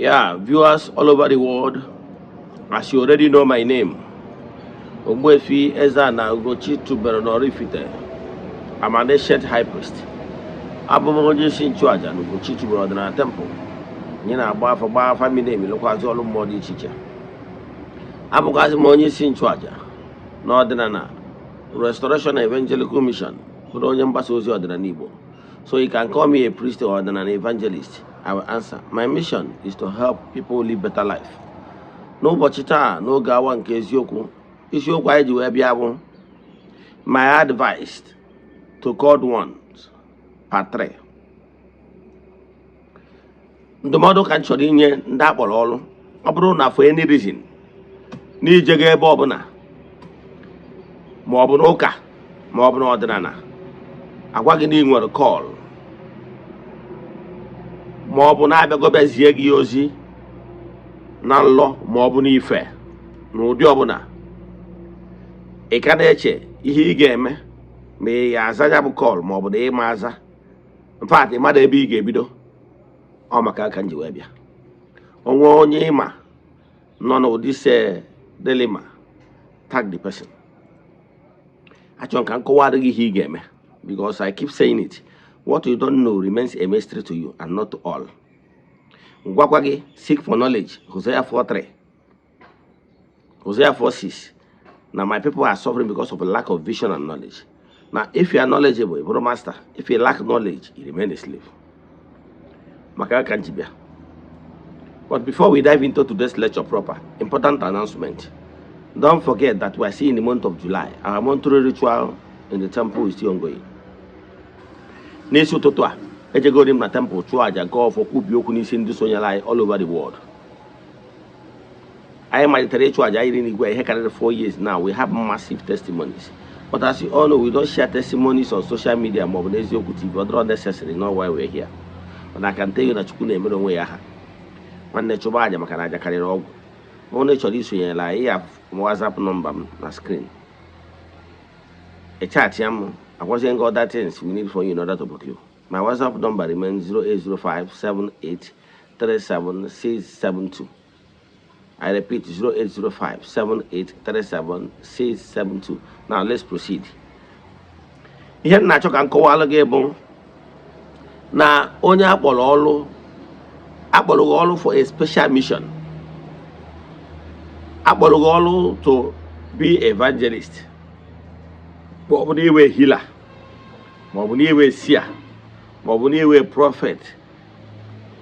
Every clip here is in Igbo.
Yeah, viewers all over the world, as you already know my name, Ogbuefi Eze-Ana Ugochi tubelu n'Oraifite. I'm an ancient high priest. Abụ m onye isi nchụaja na Ugochi tubelu ọdịnala temple. Anyị na-agba afa, gbaa afa miri emi, lụkwazị ọrụ mmụọ dị iche iche. Abụkwazị m onye isi nchụaja na ọdịnala Restoration Evangelical Mission, bụrụ onye mgbasa ozi ọdịnala Igbo. So you can call me a priest or an evangelist. I will answer. My mission is to help people live better life. N'ụbọchị taa, n'oge awa nke eziokwu, isiokwu anyị ji wee bịa bụ "My advice to called ones part 3". Ndụmọdụ ka m chọrọ inye ndị akpọrọ ọrụ. Ọ bụrụ na for any reason n'ijego ebe ọbụla, ma ọ bụ n'ụka, ma ọ bụ n'ọdịnala, agwa gị na ị nwere call, ma ọ bụ na-abịago bịazie gị ozi na nlọ, ma ọ bụ n'ife n'ụdị ọbụla, ị ka na-eche ihe ị ga-eme, ma ị ga-aza ya bụ call, ma ọ bụ na ị ma aza, in fact, ị mmadụ ebe ị ga-ebido. Ọ maka aka m ji wee bịa. Onwe onye ịma nọ n'ụdị se dilemma, tag the person. Achọrọ ka m kọwara gị ihe ị ga-eme, because I keep saying it: what you don't know remains a mystery to you and not to all. Gwakwa gị, seek for knowledge. Hosea 4:3, Hosea 4:6, na my people are suffering because of a lack of vision and knowledge. Now, if you are knowledgeable, you bụrụ master. If you lack knowledge, you remain a slave. Maka aka m ji bịa. But before we dive into today's lecture proper, important announcement. Don't forget that we are still in the month of July. Our monthly ritual in the temple is still ongoing. N'isi ụtụtụ a, ejegori m na temple chụọ àjà, gaa ọfọ, kwubi okwu n'isi ndị sonyere anyị all over the world. Anyị malitere ịchụ àjà iri n'igwe ihe karịrị 4 years now. We have massive testimonies, but as you all know, we don't share testimonies on social media maọbụ n'Eziokwu TV. Ọ dịrọ necessary, not why we're here. But I can tell you na Chukwu na-emere onwe ya aha. Nwanne, chụba àjà, maka na àjà karịrị ọgwụ. Ọ bụrụ na ị chọrọ isonyere anyị, ya WhatsApp nọmba m na screen, ị chat ya m, agwazie gị other things we need for you in order to book you. My WhatsApp number remains 0805 7837672. I repeat, 0805 7837672. Now let's proceed. Ihe m na-achọ ka m kọwalụ gị bụ na onye akpọrọ ọrụ, akpọrọ gị ọrụ for a special mission, akpọrọ gị ọrụ to be evangelist, ma ọ bụ na iwe healer, ma ọ bụ na iwe seer, ma ọ bụ na iwe prophet,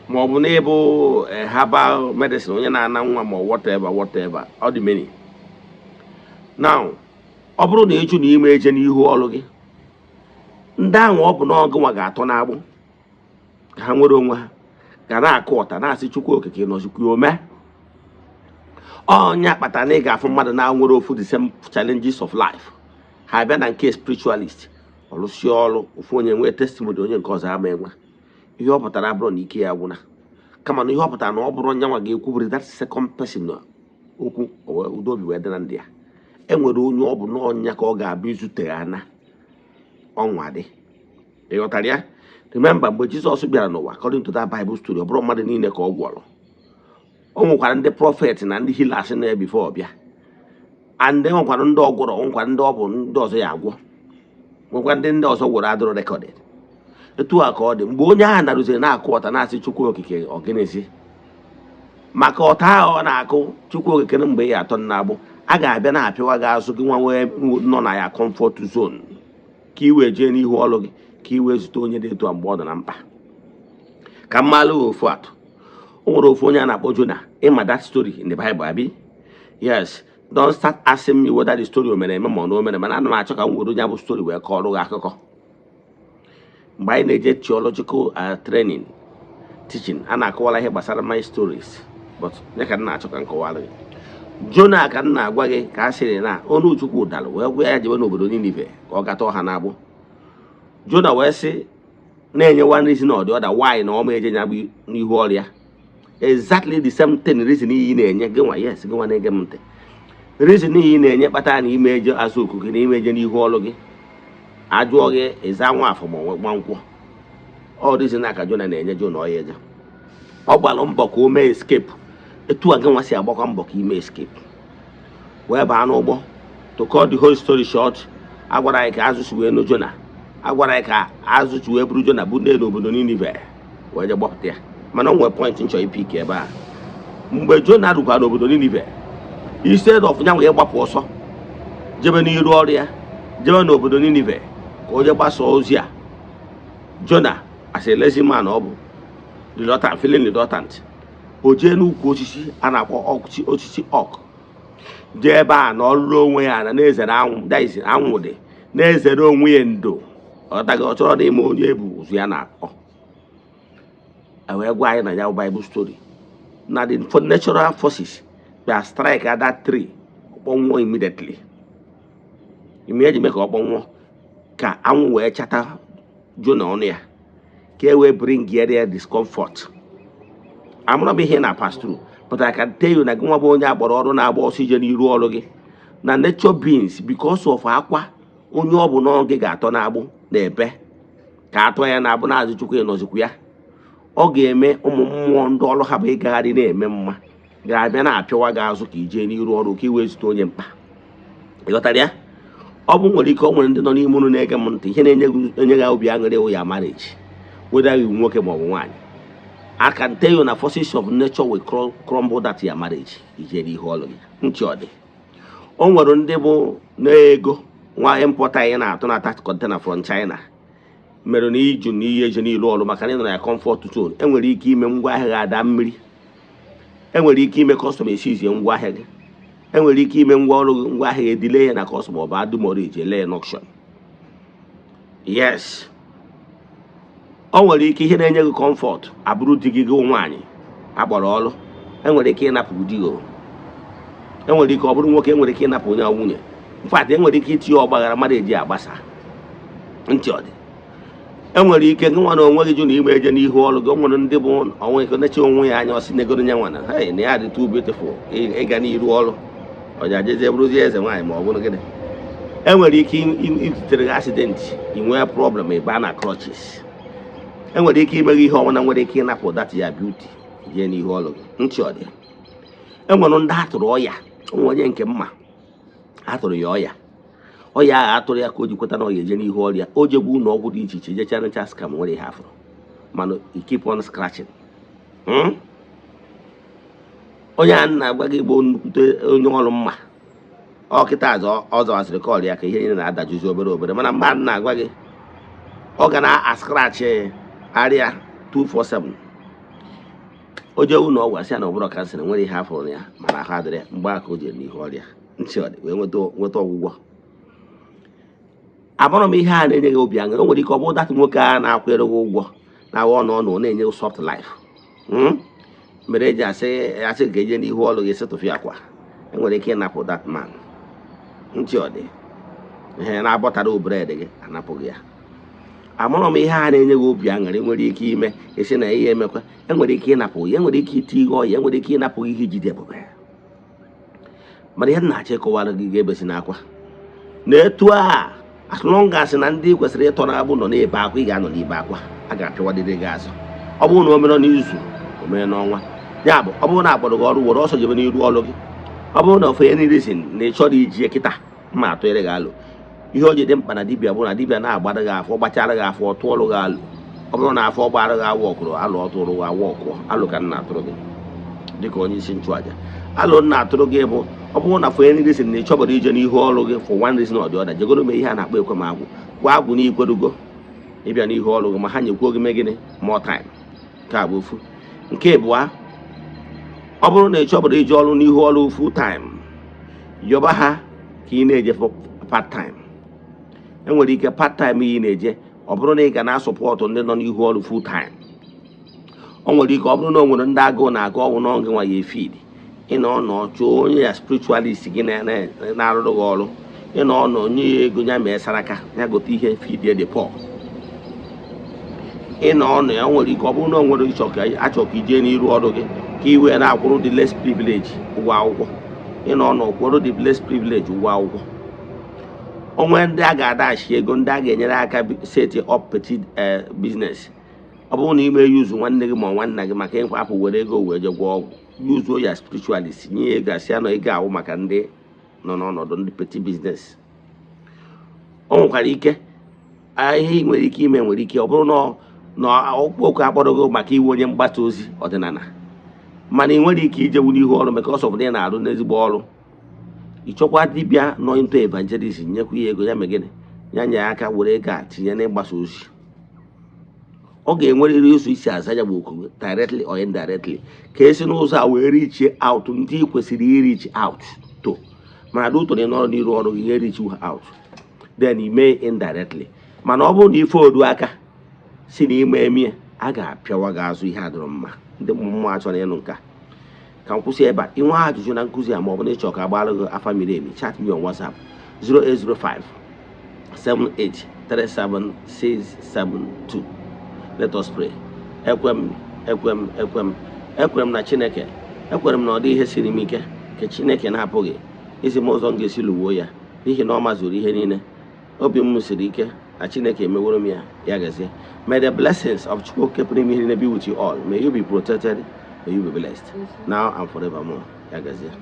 ma ọ bụ na ịbụ herbal medicine, onye na-ana nwa, ma whatever, whatever, ọ dị many. Now, ọ bụrụ na ịjụ na ime eje n'ihu ọrụ gị, ndị ahụ ọ bụ na ọgụ nwa ga-atọ n'agbụ ka ha nwere onwe ha, ga na-akụ ọta na-asị, "Chukwu Okike nọzikwa ome." Ọnya kpatara na ị ga-afụ mmadụ na nwere ofu the same challenges of life, ha bịa na nke spiritualist, ọlụsie ọrụ, ofu onye nwee testimony, onye nke ọzọ ama enwe. Ihe ọ pụtara abụrụ na ike ya gwụna, kama na ihe ọ pụtara na ọ bụrụ nyanwa ga-ekwubiri that second person na okwu, udo obi wee dị na ndị ya. E nwere onye ọ bụ n'ọnya ka ọ ga-abụ izute ana ọnwa dị. Ị ghọtara ya? Remember, mgbe Jizọs bịara n'ụwa, according to that Bible story, ọ bụrụ mmadụ niile ka ọ gwọrọ. O nwekwara ndị prophet na ndị healers na before bịa, and e nwekwara ndị ọ gwọrọ, nwekwara ndị ọ bụ ndị ọzọ ya agwọ, nwekwa ndị ọzọ gwọrọ adịrọ recorded. Etu a ka ọ dị mgbe onye ahụ narụziri na-akụ ọta na-asị, "Chukwu Okike, ọgịnịzi?" Maka ọta ahụ ọ na-akụ Chukwu Okike, na mgbe ya atọ na-agbụ, a ga-abịa na-apịawa gị azụ, gị nwa nwee nọ na ya comfort zone, ka ị wee jee n'ihu ọrụ gị, ka ị wee zute onye dị etu a mgbe ọ nọ na mkpa. Ka mmalụ ofu atụ, o nwere ofu onye a na-akpọ Jona. Ịma that story in the Bible, abi? Yes. Don't start asking me whether the story o mere eme ma ọ na o mere, mana ana m achọ ka m were onye bụ story wee kọọrọ gị akụkọ. Mgbe anyị na-eje theological training, teaching, a na-akọwara ihe gbasara my stories, but ya ka m na-achọ ka m kọwara gị. Jona ka m na-agwa gị, ka a sịrị na ọnụ Chukwu dalụ wee gwa ya jebe n'obodo Ninive ka ọ gata ọha na-agbụ. Jona wee sị, na-enye one reason or the other why na ọma eje ya bụ n'ihu ọrịa. Exactly the same thing reason iyi na-enye gị nwa. Yes, gị nwa na-ege m ntị, reason iyi na-enye kpatara na ime eje azụ okuku na ime eje n'ihu ọrụ gị, ajụọ gị, ịza nwa afọ ma nwa nkwọ. Ọ reason aka Jona na-enye Jona ọya eje. Ọ gbara mbọ ka o mee escape etu a gị nwa si agbakwa mbọ ka ime escape wee baa n'ụgbọ. To cut the whole story short, a gwara anyị ka azụ si wee nụ Jona, a gwara anyị ka azụ si wee buru Jona bụ ndị n'obodo Ninive wee je gbapụta ya. Mana o nwere point nchọ ipick ebe a. Mgbe Jona rukwara n'obodo Ninive, instead of ya wee gbapụ ọsọ jebe n'iru ọrụ ya, jebe n'obodo Ninive ka o jee gbasa ozi a, Jona, as a lazy man ọ bụ, reluctant, feeling reluctant, o jee n'ukwu osisi a na-akpọ osisi ọk, jee ebe a na ọrụrụ onwe ya na na-ezere anwụ, that is, anwụ dị, na-ezere onwe ya ndo. Ọtaghị ọ chọrọ na ime onye ebu ụzụ ya na-akpọ. E wee gwa anyị na ya bụ Bible story na the natural forces bịa strike at that tree, kpọnwụọ immediately. Ime eji mee ka ọ kpọnwụọ ka anwụ wee chata Jona ọnụ ya, ka e wee bring ya discomfort. Amụrụ m ihe na pass through, but I can tell you na gị nwa bụ onye agbara ọrụ na-agba ọsọ ije n'iru ọrụ gị na nature beings, because of akwa onye ọ bụ n'ọgị ga-atọ n'agbụ na ebe ka atọ ya na-abụ na-azụ Chukwu ịnọzikwu ya, ọ ga-eme ụmụ mmụọ ndị ọrụ ha bụ ịgagharị na-eme mma ga-abịa na-apịawa gị azụ ka ijee n'iru ọrụ ka ị wee zute onye mkpa. Ịghọtara ya? Ọ bụ nwere ike ọ nwere ndị nọ n'ime ụlọ na-ege m ntị, ihe na-enye gị enye gị obi aṅụrị wụ ya marriage, whether you nwoke ma ọ bụ nwaanyị. I can tell you na forces of nature will crumble that your marriage ije n'ihu ọrụ gị. Ntị ọ dị, o nwere ndị bụ na-ego nwa importer anyị na-atụ na container from China mere na iju na ihe eje n'ilu ọrụ maka na ị nọ na comfort zone. Enwere ike ime ngwa ahịa gị ada mmiri, enwere ike ime customs eseizie ngwa ahịa gị, enwere ike ime ngwa ọrụ gị, ngwa ahịa gị edile ya na customs, ọ bụ adumoriji ele ya n'auction. Yes, o nwere ike ihe na-enye gị comfort abụrụ di gị, gị nwaanyị akpọrọ ọrụ, enwere ike ịnapụ di gị. Enwere ike ọ bụrụ nwoke, enwere ike ịnapụ onye nwunye. In fact, enwere ike itinye ọgbaghara mmadụ eji agbasa. Ntị ọ dị, enwere ike gị nwa na onwe gị jụ na ime eje n'ihu ọrụ gị. O nwere ndị bụ onwe ike nechi onwe ya anya, ọsị negoro nye nwana, hey, na ya dị too beautiful ịga n'iru ọrụ, ọja jezie bụrụzie eze nwaanyị ma ọ bụrụ gịnị. Enwere ike ititere gị accident, ị nwee problem, ịba na crutches. Enwere ike ime gị ihe ọbụla nwere ike ịnapụ that ya beauty jee n'ihu ọrụ gị. Ntị ọ dị, enwere ndị atụrụ ọya. Onwe onye nke mma atụrụ ya ọya, ọya ahụ atụrụ ya ka o ji kweta na ọ ga-eje n'ihu ọrịa. O jegbu ụlọ ọgwụ dị iche iche, jechaa ncha scan, nwere ihe afụrụ, mana you keep on scratching. Onye a na-agwa gị bụ nnukwute onye ọrụ mma ọ kịta azụ ọ zawasịrị call ya ka ihe niile na-adajuzi obere obere. Mana mmadụ na-agwa gị, ọ ga na-ascratch arịa 247. O jee ụlọ ọgwụ, asị ya na ọ bụrụ cancer, nwere ihe afụrụ ya, mana ahụ adịrị ya. Mgbe aka o jere n'ihu ọrịa, ntị ọ dị, wee nweta ọgwụgwọ. Abụrụ m ihe a na-enye gị obi aṅụrị, o nwere ike ọ bụrụ that nwoke a na-akwụnyere gị ụgwọ na-awa ọnụ ọnụ na-enye gị soft life, Mere eji asị ka eje n'ihu ọrụ gị setụfịa akwa, enwere ike ịnapụ that man. Ntị ọ dị, ihe na-abọtara bread gị anapụghị ya. Amụrụ m ihe a na-enye gị obi aṅụrị nwere ike ime esi na ihe emekwa. Enwere ike ịnapụ ya, enwere ike iti ihe ọya, enwere ike ịnapụ ihe ijide ebube. Mana ihe m na-achọ ịkọwara gị ga-ebesi n'akwa na etu a, as long as na ndị kwesịrị ịtọ na-agbụ nọ n'ebe akwa, ị ga-anọ n'ibe akwa, a ga-apịawadịrị gị azụ. Ọ bụrụ na o mere n'izu, o mere n'ọnwa. Ya bụ, ọ bụrụ na akpọrọ gị ọrụ, were ọsọ jebe n'iru ọrụ gị. Ọ bụrụ na ofe any reason na ị chọrọ iji kịta mma atụnyere gị alụ, ihe o ji dị mkpa na dibịa bụ na dibịa na-agbara gị afọ, gbachara gị afọ, ọ tụọrụ gị alụ. Ọ bụrụ na afọ gbara gị awọ ọkụrụ alụ, ọ tụrụ gị awọ ọkụọ alụ ka m na-atụrụ gị dịka onye isi nchụaja. Alụ m na-atụrụ gị bụ, ọ bụrụ na for any reason na ị chọbara ije n'ihu ọrụ gị, for one reason or the other, jegoro mee ihe a na-akpọ ekwe m agwụ, gwa agwụ na ikwerugo ịbịa n'ihu ọrụ gị, ma ha nyekwuo gị mee gịnị, more time. Nke a bụ ofu. Nke ịbụa, ọ bụrụ na ị chọbara ije ọrụ n'ihu ọrụ full time, yọba ha ka ị na-eje part time. Enwere ike part time ị na-eje, ọ bụrụ na ị ga na-asupport ndị nọ n'ihu ọrụ full time. O nwere ike ọ bụrụ na o nwere ndị agụụ na-agụ ọnwụ n'oge nwa ya efeed, ịnọ nọ chụọ onye ya spiritualist gị na-arụrụ gị ọrụ, ịnọ nọ onye ya ego ya mee saraka, ya gote ihe feed the poor. Ịnọ ọnụ ya, nwere ike ọ bụrụ na o nwere ịchọ ka achọ ka ijee n'iru ọrụ gị ka ị wee na-akwụrụ the less privilege ụgwọ akwụkwọ. Ịnọ ọnụ kwụrụ the less privilege ụgwọ akwụkwọ. Onwe ndị a ga-adachi ego, ndị a ga-enyere aka set up petit business. Ọ bụrụ na ime use nwanne gị ma nwanna gị maka ịkwa apụ were ego wee je gwọọ ọgwụ, use ya spiritualist, nye ya ego, asị ya na ego awụ maka ndị nọ n'ọnọdụ ndị petty business. O nwekwara ike ihe ị nwere ike ime, nwere ike ọ bụrụ na okwu akpọrọ gị maka iwe onye mgbasa ozi ọdịnala, mana ị nwere ike ijewu n'ihu ọrụ maka ọsọ na ị na-arụ n'ezigbo ọrụ. Ịchọkwa dibịa nọ into evangelism, nyekwa ya ego ya mee gịnị? Ya nye aka were ego a tinye n'ịgbasa ozi. Ọ ga-enwerịrị ụzọ isi aza ya bụ oku, directly or indirectly, ka esi n'ụzọ a wee reach out ndị ị kwesịrị i reach out to. Mana dị ụtọ na ịnọrọ n'iru ọrụ gị, ihe reach out, then ime indirectly. Mana ọ bụrụ na ife odu aka si na ime emie, a ga-apịawa gị azụ. Ihe adịrọ mma. Ndị mmụọ achọrọ ịnụ nke a. Ka m kwụsị ebe a. Inwe ajụjụ na nkụzi a, ma ọ bụ na ịchọ ka agbara gị afa miri emi, chat me on WhatsApp 0805 7837672. Let us pray. Ekwe m, ekwe m, ekwe m, ekwere m na Chineke. Ekwere m na ọ dị ihe siri m ike nke Chineke na-apụghị izi m ụzọ m ga-esi lụwuo ya, n'ihi na ọ mazuru ihe niile. Obi m siri ike na Chineke emeworo m ya. Ya gazie. May the blessings of Chukwu Okike pụrụ ime ihe niile be with you all. May you be protected, may you be blessed now and forevermore. Ya gazie.